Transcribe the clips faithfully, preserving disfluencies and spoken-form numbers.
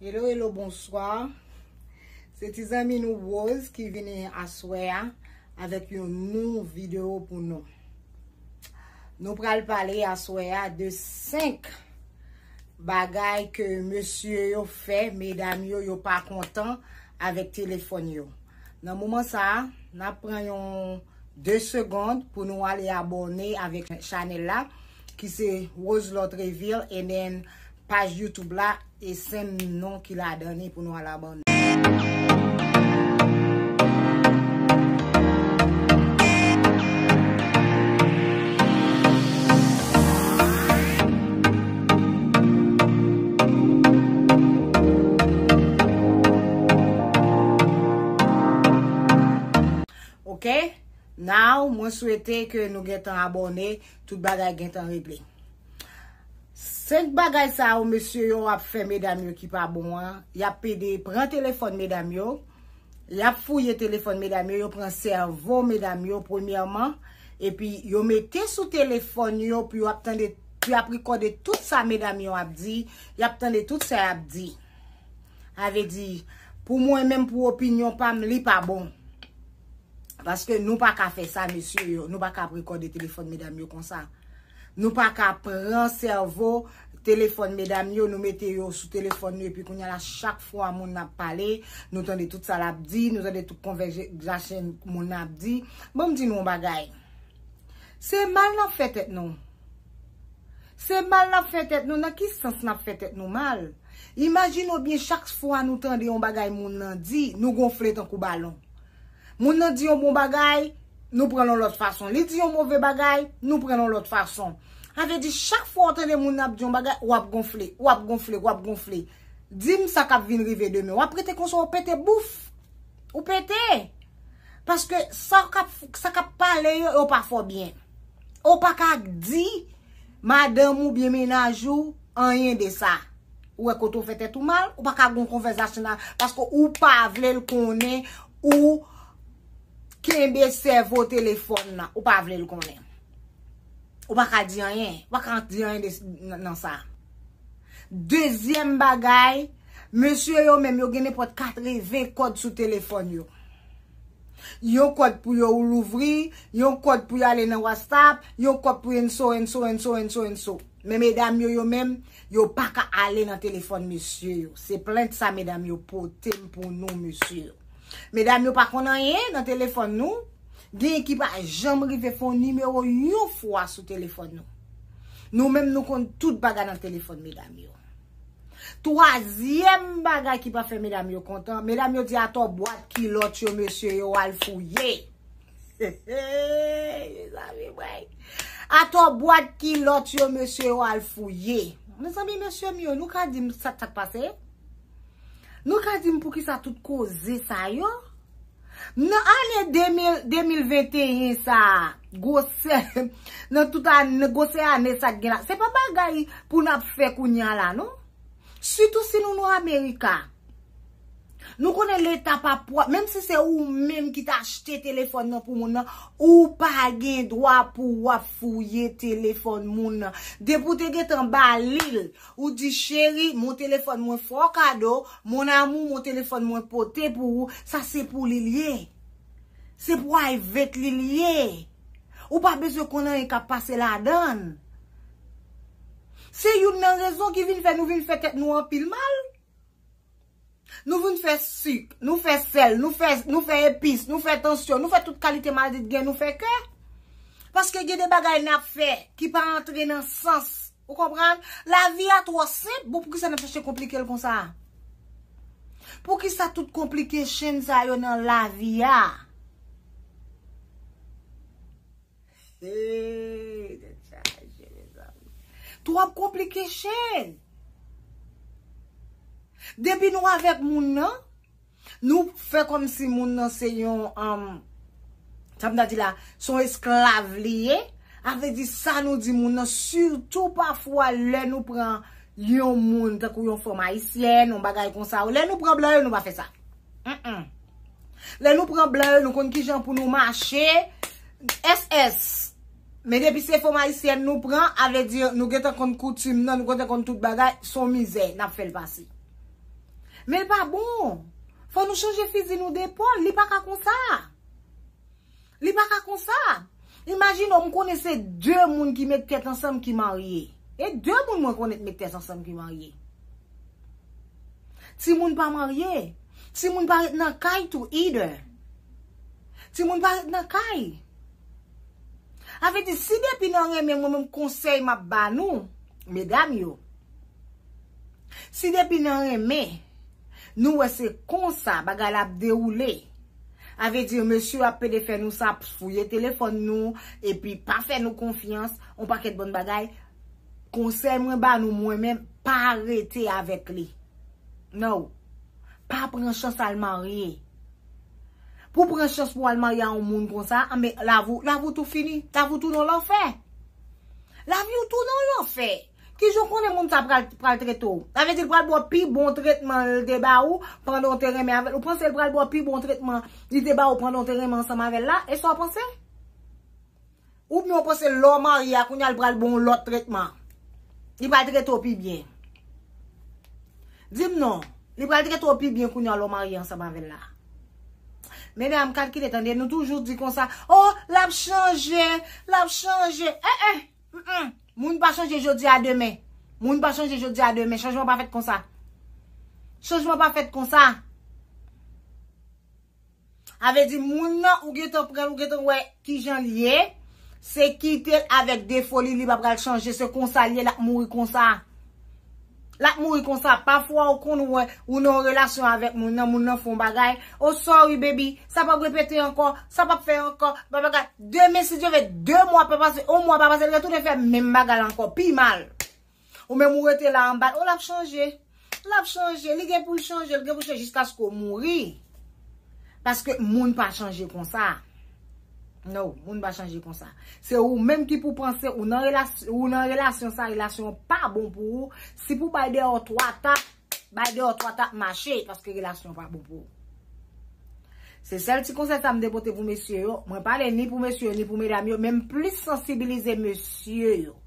Hello, hello, bonswa. Se ti zanmi nou Rose ki vini aswè a avèk yon nou videyo pou nou. Nou pral pale aswè a de senk bagay ke mesye yo fè, medam yo, yo pa kontan avèk telefòn yo. Nan moman sa a, n ap pran yon de segonn pou nou ale abòne avèk chanèl la, ki se Rose Lotreville, and then paj YouTube la, e same non ki ladan li pou nou al abòne. Ok? Now, mwen swete ke nou gentan abòne, tout bagay gentan regle. Senk bagay sa yo, mesye yo ap fè medam yo ki pa bon an, y ap pede pran telefòn medam yo, y ap fouye telefòn medam yo, yo pran sèvo medam yo premyèman, epi yo mete sou telefòn yo, pou yo ap tande, pou y ap rekòde tout sa medam yo ap di, y ap tande tout sa y ap di. Sa vle di, pou mwen menm, pou opinyon pa m, li pa bon. Paske nou pa ka fè sa, mesye yo. Nou pa ka ap rekòde telefòn medam yo konsa. Nou pa ka pran sèvo telefòn medam yo, nou mete yo sou telefòn nou, epi kounye a la, chak fwa moun nan ap pale, nou tande tout sa l ap di, nou tande tout konvèsasyon moun nan ap di. Ban m di nou yon bagay. Se mal n ap fè tèt nou. Se mal n ap fè tèt nou. Nan ki sans n ap fè tèt nou mal? Imajine w byen, chak fwa nou tande yon bagay moun nan di, nou gonfle tankou balon. Moun nan di yon bon bagay, nou pran l yon lòt fason. Li di yon move bagay, nou pran l yon lòt fason. Sa vle di, chak fwa w tande moun nan ap di yon bagay, w ap gonfle, w ap gonfle, w ap gonfle. Di m sa k ap vin rive demen. W ap rete konsa, w pete bouf. Ou pete. Paske sa k ap, sa k ap pale yo, yo pa fè w byen. Ou pa ka di madanm ou byen mennaj ou anyen de sa. Ou wè kote w fè tèt ou mal, ou pa ka gon konvèsasyon nan, paske ou pa vle l konnen ou kenbe sèvo telefòn nan, ou pa vle l konnen. Ou pa ka di anyen, ou pa ka di anyen de, nan, nan sa. Dezyèm bagay, mesye yo menm, yo gen nenpòt katreven kòd sou telefòn yo. Yon kòd pou yo louvri, yon kòd pou y ale nan WhatsApp, yon kòd pou enso, enso, enso, enso, enso. Men medam yo, yo menm, yo pa ka ale nan telefòn mesye yo. Se plent sa medam yo pote m pou nou, mesye yo. Medam yo pa konn anyen nan telefòn nou. Gen ki pa janm rive fè yon nimewo yon fwa sou telefòn nou. Nou menm, nou konn tout bagay nan telefòn medam yo. Twazyèm bagay ki pa fè medam yo kontan, medam yo di atò bwat kilòt yo mesye yo al fouye. Mezanmi, mwen. Atò bwat kilòt yo mesye yo al fouye. Mezanmi, mesye m yo, nou ka di m sa, sa k pase? Nou ka di m poukisa tout koze sa yo? Nan ane de mil, de mil venteyen sa a, gwosè, nan tout ane, gwosè ane sa k gen la, se pa bagay pou n ap fè kounye a la, non. Sitou si nou nan Amerika. Nou konnen Leta pa pwòp, menm si se ou menm ki t achte telefòn nan pou moun nan, ou pa gen dwa pou w ap fouye telefòn moun nan. Depi w te gentan ba li l, ou di, cheri, mon telefòn mwen fè w kado, mon amour, mon telefòn mwen pote pou ou, sa se pou li l ye. Se private li l ye. Ou pa bezwen konn anyen k ap pase ladan l. Se youn nan rezon ki vin fè nou vin fè tèt nou anpil mal. Nou vin fè sik, nou fè sèl, nou fè, nou fè epis, nou fè tansyon, nou fè tout kalite maladi t gen, nou fè kè. Paske gen de bagay n ap fè ki pa antre nan sans. Ou konprann? Lavi a twò senp. Bon, poukisa n ap chache konplike l konsa? Poukisa tout konplike chenn sa yo nan lavi a? Hey, tèt chaje, mezanmi. Twòp konplike chenn. Depi nou avèk moun nan, nou fè kòmsi moun nan se yon, um, sa m ta di la, se yon esklav li ye. A vle di sa nou di moun nan, sitou pafwa lè nou pran yon moun, tankou yon fanm ayisyèn, yon bagay konsa, lè nou pran blan yo, nou pa fè sa. Mm-mm. Lè nou pran blan yo, nou konn kijan pou nou mache. S S. Men depi se fanm ayisyèn nou pran, a vle di nou gentan konn koutim nan, nou gentan konn tout bagay, se yon mizè n ap fè l pase. Men l pa bon. Fò nou chanje fizi nou de pòl. Li pa ka konsa. Li pa ka konsa. Imajine w, m konnen se de moun ki met tèt ansanm ki marye. E de moun mwen konnen met tèt ansanm ki marye. Timoun pa marye. Timoun pa ret nan kay tou either. Timoun pa ret nan kay. A vle di, si depi nan renmen, mwen menm konsèy m ap ba nou, medam yo, si depi nan renmen, nou wè se konsa bagay la ap dewoule, a vle di, mesye ap pede fè nou sa, fouye telefòn nou, epi pa fè nou konfyans, on pakèt bon bagay, konsèy mwen ba nou, mwen menm, pa rete avèk li. No. Pa pran chans al marye. Pou pran chans pou al marye a yon moun konsa, anben, lavi w, lavi w tou fini. Lavi w tou nan lanfè. Lavi w tou nan lanfè. Kijan w konnen moun sa pral, pral trete w? Sa vle di l pral ba w pi bon tretman l te ba ou pandan w te renmen avè l. Ou panse l pral ba w pi bon tretman li te ba ou pandan w te renmen ansanm avè l la? E sa w panse? Oubyen w panse lè w marye a, kounye a l pral ba w yon lòt tretman? Li pral trete w pi byen? Di m non. Li pral trete w pi byen kounye a lè w marye ansanm avè l la? Medam, kalkile tande, nou toujou di konsa, oh, l ap chanje, l ap chanje. Eh, eh, mm, mm. Moun pa chanje jodi a demen. Moun pa chanje jodi a demen. Chanjman pa fèt konsa. Chanjman pa fèt konsa. A vle di, moun nan, ou gentan pran l, ou gentan wè kijan l ye. Se kite l avèk defo li, li pa pral chanje. Se konsa l ye, l ap mouri konsa. L ap mouri konsa. Pafwa, ou konn wè, ou nan yon relasyon avèk moun nan, moun nan fè yon bagay. Oh, sorry, baby. Sa p ap repete ankò. Sa p ap fè ankò. Bagay. Demen, si Dye vle, de mwa pa pase, yon mwa pa pase, li retounen fè menm bagay la ankò. Pi mal. Ou menm ou rete la anba, oh, l ap chanje. L ap chanje. Li gen pou l chanje, li gen pou l chanje jiskaske w mouri. Paske moun pa chanje konsa. No, moun pa chanje konsa. Se ou menm ki pou panse, ou nan relasyon, ou nan relasyon sa, relasyon pa bon pou ou. Si pou bay deyò twa tap, bay deyò twa tap mache, paske relasyon pa bon pou ou. Se sèl ti konsèy sa m te pote pou mesye yo. Mwen pale ni pou mesye yo, ni pou medam yo, men m plis sansibilize mesye yo.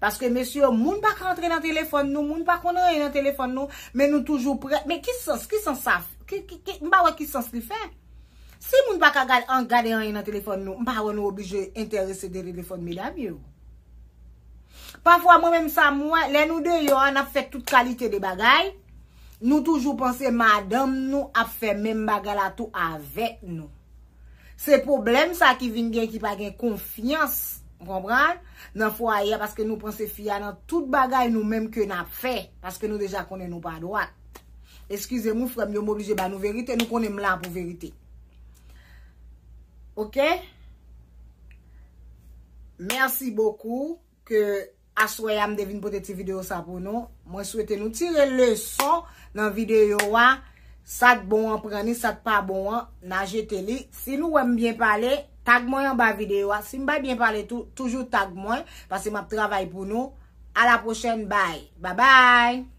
Paske mesye yo, moun pa ka antre nan telefòn nou, moun pa konn anyen nan telefòn nou, men nou toujou prè. Men ki sans, ki sans sa, ki, ki, ki, m pa wè ki sans li fè. Si moun pa ka gad, an, gade anyen nan telefòn nou, m pa wè nou oblije enterese de telefòn medam yo. Pafwa, mwen menm sa m wè, lè nou deyò a, n ap fè tout kalite de bagay, nou toujou panse madanm nou ap fè menm bagay la tou avèk nou. Se pwoblèm sa ki vin gen, ki pa gen konfyans, ou konprann, nan fwaye a, paske nou panse fi a nan tout bagay nou menm ke n ap fè, paske nou deja konnen nou pa dwat. Eskize m wi, frè m yo, m oblije ba nou verite, nou konnen m la pou verite. Oke? Merci beaucoup. Ke aswè a m te vin pote ti videyo sa pou nou. Mwen swete nou tire leson nan videyo a. Sa t bon an pran li, sa t pa bon an n a jete li. Si nou wè m byen pale, tag mwen anba videyo a. Si m pa byen pale tou, toujou tag mwen, paske m ap travay pou nou. A la pwochèn, bye. Bye bye.